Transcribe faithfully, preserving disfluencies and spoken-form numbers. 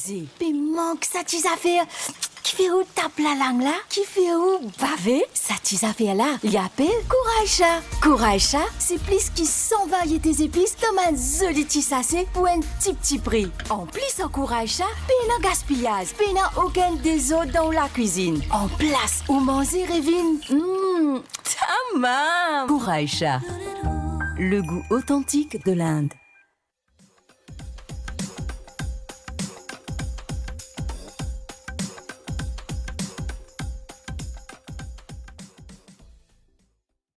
Pe mank sa ti zafer ki fer ou tap lalang la, ki fer ou bave. Sa ti zafer la, li apel Kouray Sa. Kouray Sa, se plis ki san variete zepis dan bann zoli ti sase pou enn tipti pri. Anplis, ar Kouray Sa, pena gaspiyaz, pena okenn dezord dan ou lakwizinn. Anplas, ou manze revinn, mm, tamam! Kouray Sa, le goût authentique de l'Inde.